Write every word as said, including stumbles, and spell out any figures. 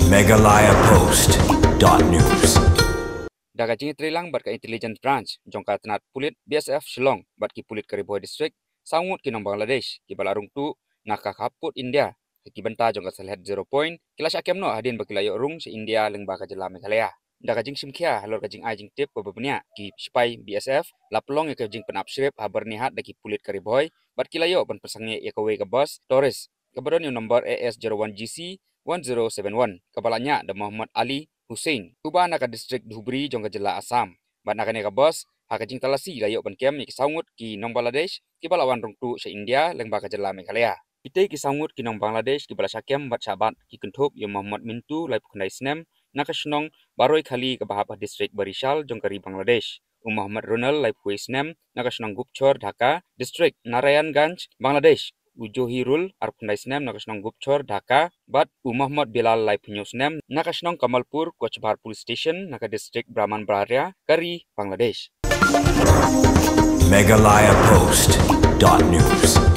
Meghalaya Post dot news. Da ka jingïatreilang bad ka Intelligence Branch jong ka tnat pulit B S F Shillong bad ki pulit ka Ri Bhoi District, saw ngut ki nong Bangladesh kiba la rung tuh na ka khappud India ha ki bynta jong ka sylhet Zero Point ki la shah kem noh hadien ba ki la ïoh rung sha India lyngba ka jylla Meghalaya. Da ka jingshim khia halor ka jingai jingtip ba bniah, ki sipai B S F la pynlong ïa ka jingpynap shrip ha Byrnihat da ki pulit ka Ri Bhoi bad ki la ïoh ban pynsangeh ïa kawei ka bus tourist kaba don ïa u number A S zero one G C one zero seven one, kaba la ñiah da Mohammad Ali Hussain, uba na ka district Dhubri jong ka jylla Assam. Bad na kane ka bus, ha ka jingtalasi la ïoh ban kem ïa ki saw ngut ki nong Bangladesh kiba la wan rung tuh sha India lyngba ka jylla Meghalaya. Kitei ki saw ngut ki nong Bangladesh kiba la shah kem bad shah bat ki kynthup ïa u Mohammad Mintu, laiphew khyndai snem, na ka shnong Baroikhali kaba hap ha district Barishal jong ka ri Bangladesh, u Mohammad Ronald, laiphew wei snem, na ka shnong Gupchor, Dhaka, district Narayanganj, Bangladesh, u Johirul, arphew khyndai snem, na ka shnong Gupchor, Dhaka, bad u Mohammad Bilal, laiphew hynñiew snem, na ka shnong Kamalpur, Cooch Behar Police Station, na ka district Brahmanbaria, ka ri Bangladesh. Meghalaya Post dot news.